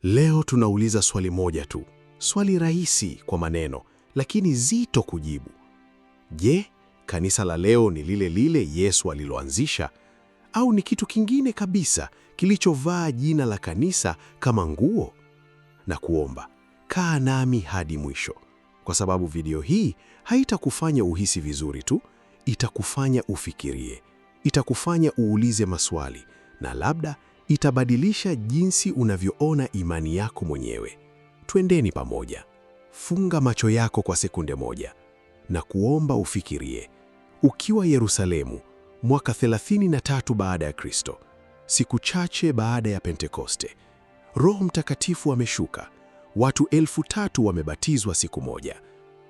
Leo tunauliza swali moja tu, swali rahisi kwa maneno, lakini zito kujibu. Je, kanisa la leo ni lile lile Yesu aliloanzisha au ni kitu kingine kabisa kilichovaa jina la kanisa kama nguo? Na kuomba, kaa nami hadi mwisho, kwa sababu video hii haitakufanya uhisi vizuri tu, itakufanya ufikirie, itakufanya uulize maswali na labda itabadilisha jinsi unavyoona imani yako mwenyewe. Twendeni pamoja. Funga macho yako kwa sekunde moja na kuomba ufikirie. Ukiwa Yerusalemu mwaka 33 baada ya Kristo, siku chache baada ya Pentekoste, Roho Mtakatifu ameshuka. Watu 3,000 wamebatizwa siku moja.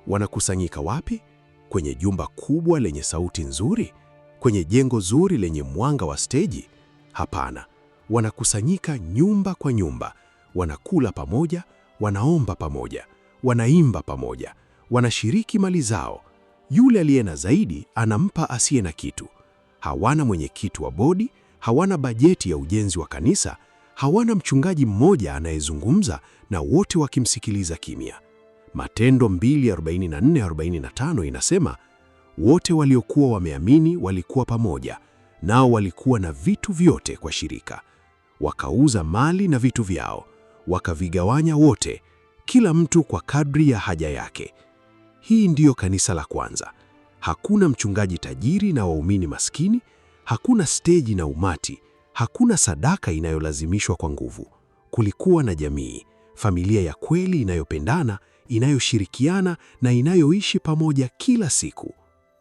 Wanakusanyika wapi? Kwenye jumba kubwa lenye sauti nzuri? Kwenye jengo zuri lenye mwanga wa steji? Hapana. Wanakusanyika nyumba kwa nyumba, wanakula pamoja, wanaomba pamoja, wanaimba pamoja, wanashiriki mali zao. Yule aliye na zaidi anampa asiye na kitu. Hawana mwenyekiti wa bodi, hawana bajeti ya ujenzi wa kanisa, hawana mchungaji mmoja anayezungumza na wote wakimsikiliza kimya. Matendo 2:44-45 inasema, wote waliokuwa wameamini walikuwa pamoja, nao walikuwa na vitu vyote kwa shirika. Wakauza mali na vitu vyao, wakavigawanya wote, kila mtu kwa kadri ya haja yake. Hii ndiyo kanisa la kwanza. Hakuna mchungaji tajiri na waumini maskini, hakuna steji na umati, hakuna sadaka inayolazimishwa kwa nguvu. Kulikuwa na jamii, familia ya kweli inayopendana, inayoshirikiana na inayoishi pamoja kila siku.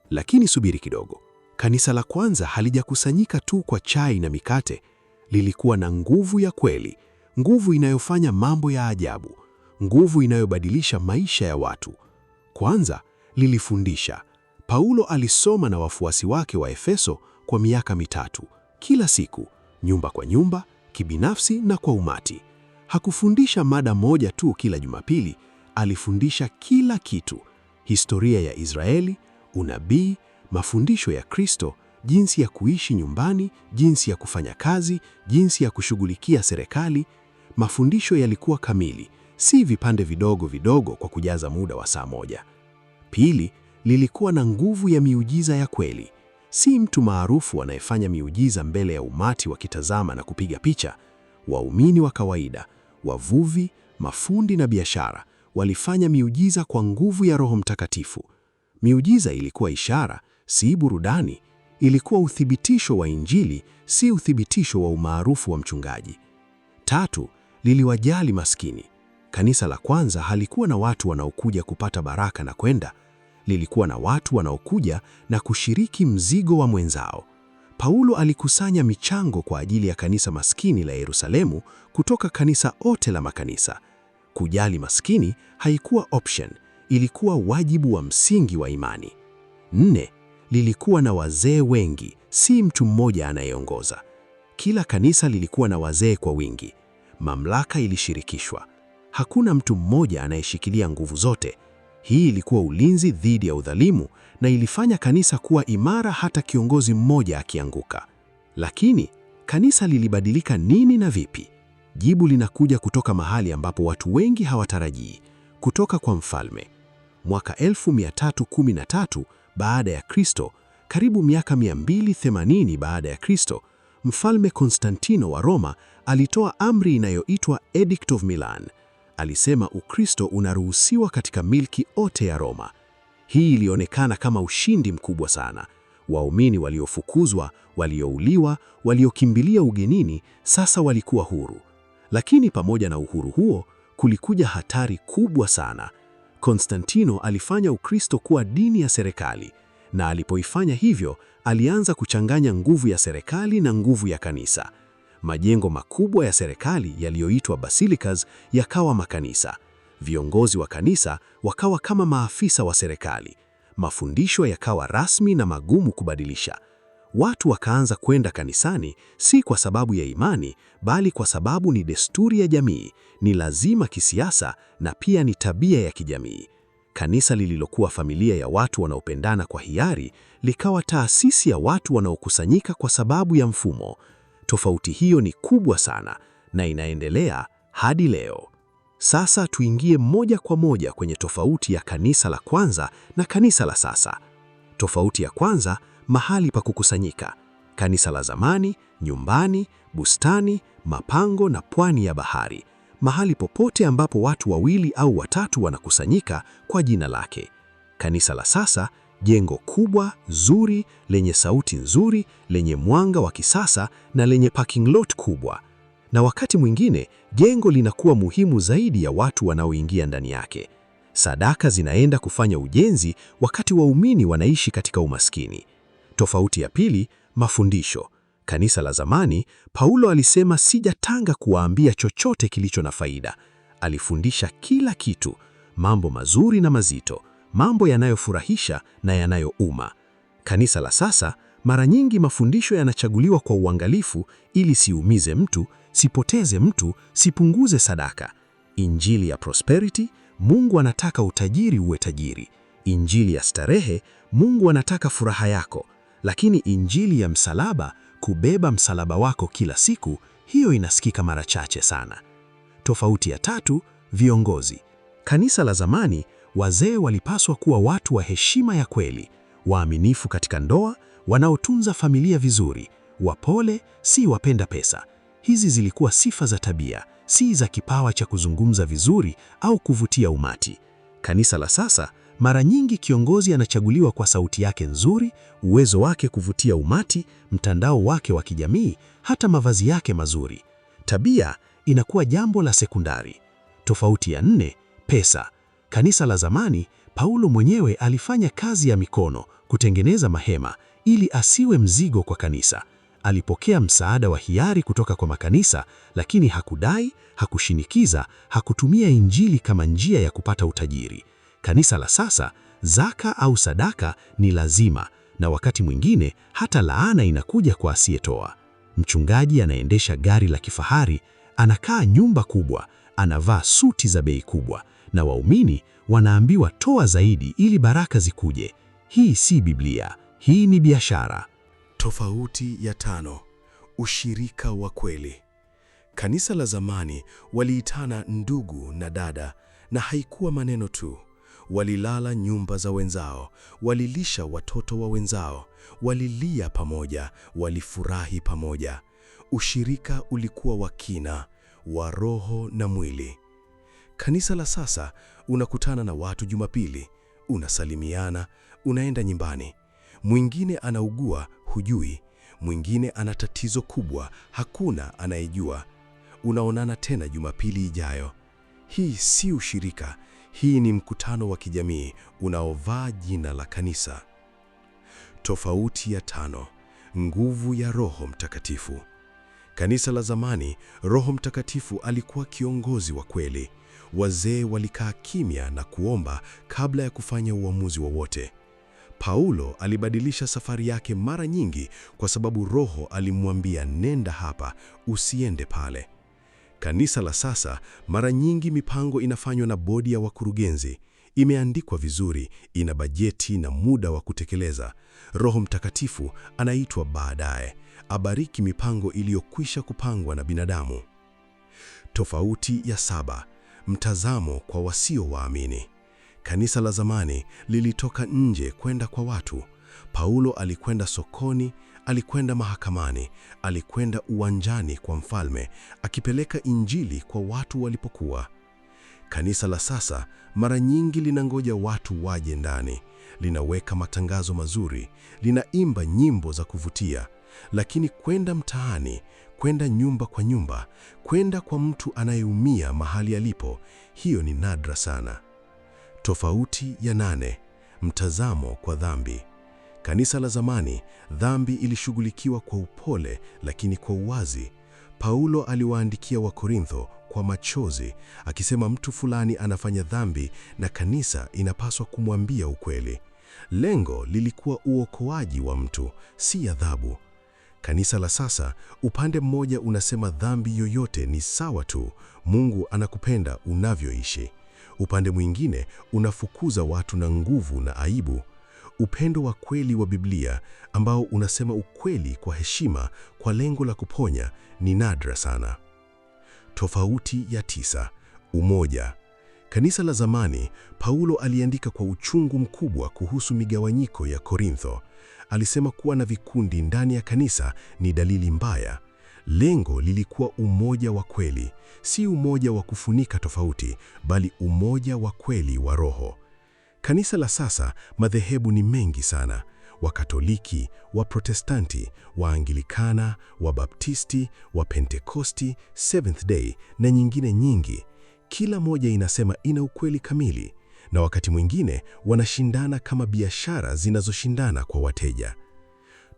Lakini subiri kidogo. Kanisa la kwanza halijakusanyika tu kwa chai na mikate. Lilikuwa na nguvu ya kweli, nguvu inayofanya mambo ya ajabu, nguvu inayobadilisha maisha ya watu. Kwanza, lilifundisha. Paulo alisoma na wafuasi wake wa Efeso kwa miaka 3, kila siku, nyumba kwa nyumba, kibinafsi na kwa umati. Hakufundisha mada moja tu kila Jumapili, alifundisha kila kitu: historia ya Israeli, unabii, mafundisho ya Kristo, jinsi ya kuishi nyumbani, jinsi ya kufanya kazi, jinsi ya kushughulikia serikali. Mafundisho yalikuwa kamili, si vipande vidogo vidogo kwa kujaza muda wa saa moja. Pili, lilikuwa na nguvu ya miujiza ya kweli. Si mtu maarufu anayefanya miujiza mbele ya umati wakitazama na kupiga picha. Waumini wa kawaida, wavuvi, mafundi na biashara walifanya miujiza kwa nguvu ya Roho Mtakatifu. Miujiza ilikuwa ishara, si burudani. Ilikuwa uthibitisho wa Injili, si uthibitisho wa umaarufu wa mchungaji. Tatu, liliwajali maskini. Kanisa la kwanza halikuwa na watu wanaokuja kupata baraka na kwenda. Lilikuwa na watu wanaokuja na kushiriki mzigo wa mwenzao. Paulo alikusanya michango kwa ajili ya kanisa maskini la Yerusalemu kutoka kanisa ote la makanisa. Kujali maskini haikuwa option, ilikuwa wajibu wa msingi wa imani. Nne, lilikuwa na wazee wengi, si mtu mmoja anayeongoza. Kila kanisa lilikuwa na wazee kwa wingi. Mamlaka ilishirikishwa. Hakuna mtu mmoja anayeshikilia nguvu zote. Hii ilikuwa ulinzi dhidi ya udhalimu na ilifanya kanisa kuwa imara hata kiongozi mmoja akianguka. Lakini kanisa lilibadilika nini na vipi? Jibu linakuja kutoka mahali ambapo watu wengi hawatarajii, kutoka kwa mfalme. Mwaka 1313 baada ya Kristo, karibu miaka 280 baada ya Kristo, Mfalme Konstantino wa Roma alitoa amri inayoitwa Edict of Milan. Alisema Ukristo unaruhusiwa katika milki ote ya Roma. Hii ilionekana kama ushindi mkubwa sana. Waumini waliofukuzwa, waliouliwa, waliokimbilia ugenini sasa walikuwa huru. Lakini pamoja na uhuru huo, kulikuja hatari kubwa sana. Konstantino alifanya Ukristo kuwa dini ya serikali, na alipoifanya hivyo, alianza kuchanganya nguvu ya serikali na nguvu ya kanisa. Majengo makubwa ya serikali yaliyoitwa basilicas yakawa makanisa. Viongozi wa kanisa wakawa kama maafisa wa serikali. Mafundisho yakawa rasmi na magumu kubadilisha. Watu wakaanza kwenda kanisani si kwa sababu ya imani, bali kwa sababu ni desturi ya jamii, ni lazima kisiasa na pia ni tabia ya kijamii. Kanisa lililokuwa familia ya watu wanaopendana kwa hiari likawa taasisi ya watu wanaokusanyika kwa sababu ya mfumo. Tofauti hiyo ni kubwa sana na inaendelea Hadi leo. Sasa tuingie moja kwa moja kwenye tofauti ya kanisa la kwanza na kanisa la sasa. Tofauti ya kwanza, mahali pa kukusanyika. Kanisa la zamani, nyumbani, bustani, mapango na pwani ya bahari. Mahali popote ambapo watu wawili au watatu wanakusanyika kwa jina lake. Kanisa la sasa, jengo kubwa, zuri, lenye sauti nzuri, lenye mwanga wa kisasa na lenye parking lot kubwa. Na wakati mwingine, jengo linakuwa muhimu zaidi ya watu wanaoingia ndani yake. Sadaka zinaenda kufanya ujenzi wakati waumini wanaishi katika umaskini. Tofauti ya pili, mafundisho. Kanisa la zamani, Paulo alisema sijatanga kuwaambia chochote kilicho na faida. Alifundisha kila kitu, mambo mazuri na mazito, mambo yanayofurahisha na yanayouma. Kanisa la sasa, mara nyingi mafundisho yanachaguliwa kwa uangalifu ili siumize mtu, sipoteze mtu, sipunguze sadaka. Injili ya prosperity, Mungu anataka utajiri uwe tajiri. Injili ya starehe, Mungu anataka furaha yako. Lakini injili ya msalaba, kubeba msalaba wako kila siku, hiyo inasikika mara chache sana. Tofauti ya tatu, viongozi. Kanisa la zamani, wazee walipaswa kuwa watu wa heshima ya kweli, waaminifu katika ndoa, wanaotunza familia vizuri, wapole, si wapenda pesa. Hizi zilikuwa sifa za tabia, si za kipawa cha kuzungumza vizuri au kuvutia umati. Kanisa la sasa, mara nyingi kiongozi anachaguliwa kwa sauti yake nzuri, uwezo wake kuvutia umati, mtandao wake wa kijamii, hata mavazi yake mazuri. Tabia inakuwa jambo la sekondari. Tofauti ya nne, pesa. Kanisa la zamani, Paulo mwenyewe alifanya kazi ya mikono, kutengeneza mahema, ili asiwe mzigo kwa kanisa. Alipokea msaada wa hiari kutoka kwa makanisa, lakini hakudai, hakushinikiza, hakutumia injili kama njia ya kupata utajiri. Kanisa la sasa, zaka au sadaka ni lazima, na wakati mwingine hata laana inakuja kwa asiyetoa. Mchungaji anaendesha gari la kifahari, anakaa nyumba kubwa, anavaa suti za bei kubwa, na waumini wanaambiwa toa zaidi ili baraka zikuje. Hii si Biblia, hii ni biashara. Tofauti ya tano: ushirika wa kweli. Kanisa la zamani waliitana ndugu na dada, na haikuwa maneno tu. Walilala nyumba za wenzao, walilisha watoto wa wenzao, walilia pamoja, walifurahi pamoja. Ushirika ulikuwa wa kina, wa roho na mwili. Kanisa la sasa, unakutana na watu Jumapili, unasalimiana, unaenda nyumbani. Mwingine anaugua, hujui. Mwingine ana tatizo kubwa, hakuna anayejua. Unaonana tena Jumapili ijayo. Hii si ushirika, hii ni mkutano wa kijamii unaovaa jina la kanisa. Tofauti ya tano: nguvu ya Roho Mtakatifu. Kanisa la zamani, Roho Mtakatifu alikuwa kiongozi wa kweli. Wazee walikaa kimya na kuomba kabla ya kufanya uamuzi wowote. Paulo alibadilisha safari yake mara nyingi kwa sababu Roho alimwambia nenda hapa, usiende pale. Kanisa la sasa, mara nyingi mipango inafanywa na bodi ya wakurugenzi. Imeandikwa vizuri, ina bajeti na muda wa kutekeleza. Roho Mtakatifu anaitwa baadaye, abariki mipango iliyokwisha kupangwa na binadamu. Tofauti ya saba: mtazamo kwa wasio waamini. Kanisa la zamani lilitoka nje kwenda kwa watu. Paulo alikwenda sokoni, alikwenda mahakamani, alikwenda uwanjani kwa mfalme, akipeleka injili kwa watu walipokuwa. Kanisa la sasa mara nyingi linangoja watu waje ndani, linaweka matangazo mazuri, linaimba nyimbo za kuvutia, lakini kwenda mtaani, kwenda nyumba kwa nyumba, kwenda kwa mtu anayeumia mahali alipo, hiyo ni nadra sana. Tofauti ya nane: mtazamo kwa dhambi. Kanisa la zamani, dhambi ilishughulikiwa kwa upole lakini kwa uwazi. Paulo aliwaandikia Wakorintho kwa machozi, akisema mtu fulani anafanya dhambi na kanisa inapaswa kumwambia ukweli. Lengo lilikuwa uokoaji wa mtu, si adhabu. Kanisa la sasa, upande mmoja unasema dhambi yoyote ni sawa tu, Mungu anakupenda unavyoishi. Upande mwingine unafukuza watu na nguvu na aibu. Upendo wa kweli wa Biblia ambao unasema ukweli kwa heshima, kwa lengo la kuponya, ni nadra sana. Tofauti ya 9: umoja. Kanisa la zamani, Paulo aliandika kwa uchungu mkubwa kuhusu migawanyiko ya Korintho. Alisema kuwa na vikundi ndani ya kanisa ni dalili mbaya. Lengo lilikuwa umoja wa kweli, si umoja wa kufunika tofauti, bali umoja wa kweli wa Roho. Kanisa la sasa, madhehebu ni mengi sana: Wakatoliki, Waprotestanti, Waanglikana, Wabaptisti, Wapentekosti, Seventh Day na nyingine nyingi. Kila moja inasema ina ukweli kamili, na wakati mwingine wanashindana kama biashara zinazoshindana kwa wateja.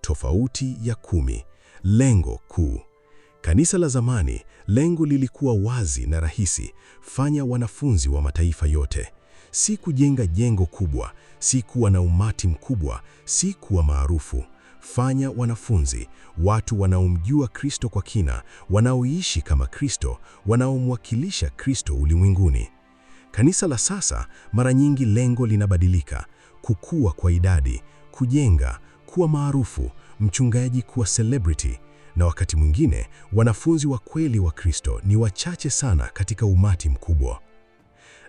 Tofauti ya 10: lengo kuu. Kanisa la zamani, lengo lilikuwa wazi na rahisi: fanya wanafunzi wa mataifa yote. Si kujenga jengo kubwa, si kuwa na umati mkubwa, si kuwa maarufu. Fanya wanafunzi, watu wanaomjua Kristo kwa kina, wanaoishi kama Kristo, wanaomwakilisha Kristo ulimwenguni. Kanisa la sasa, mara nyingi lengo linabadilika: kukua kwa idadi, kujenga, kuwa maarufu, mchungaji kuwa celebrity, na wakati mwingine wanafunzi wa kweli wa Kristo ni wachache sana katika umati mkubwa.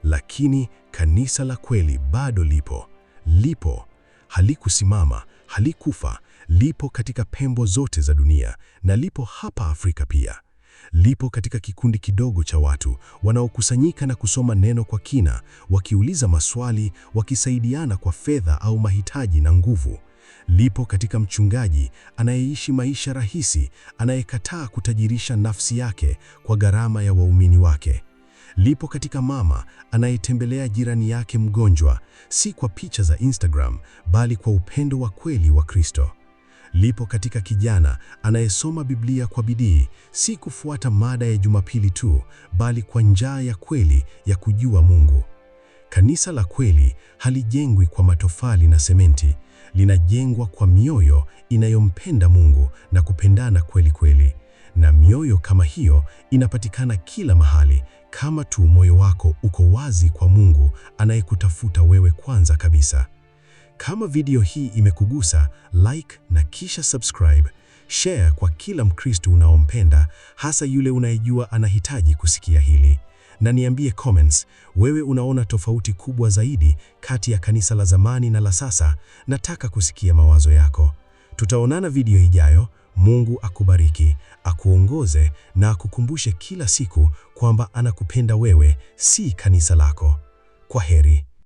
Lakini kanisa la kweli bado lipo, lipo, halikusimama, halikufa, lipo katika pembo zote za dunia na lipo hapa Afrika pia. Lipo katika kikundi kidogo cha watu wanaokusanyika na kusoma neno kwa kina, wakiuliza maswali, wakisaidiana kwa fedha au mahitaji na nguvu. Lipo katika mchungaji anayeishi maisha rahisi, anayekataa kutajirisha nafsi yake kwa gharama ya waumini wake. Lipo katika mama anayetembelea jirani yake mgonjwa, si kwa picha za Instagram, bali kwa upendo wa kweli wa Kristo. Lipo katika kijana anayesoma Biblia kwa bidii, si kufuata mada ya Jumapili tu, bali kwa njaa ya kweli ya kujua Mungu. Kanisa la kweli halijengwi kwa matofali na sementi, linajengwa kwa mioyo inayompenda Mungu na kupendana kweli kweli. Na mioyo kama hiyo inapatikana kila mahali, kama tu moyo wako uko wazi kwa Mungu anayekutafuta wewe kwanza kabisa. Kama video hii imekugusa, like na kisha subscribe. Share kwa kila Mkristo unaompenda, hasa yule unayejua anahitaji kusikia hili. Na niambie comments, wewe unaona tofauti kubwa zaidi kati ya kanisa la zamani na la sasa? Nataka kusikia mawazo yako. Tutaonana video ijayo. Mungu akubariki, akuongoze na akukumbushe kila siku kwamba anakupenda wewe, si kanisa lako. Kwa heri.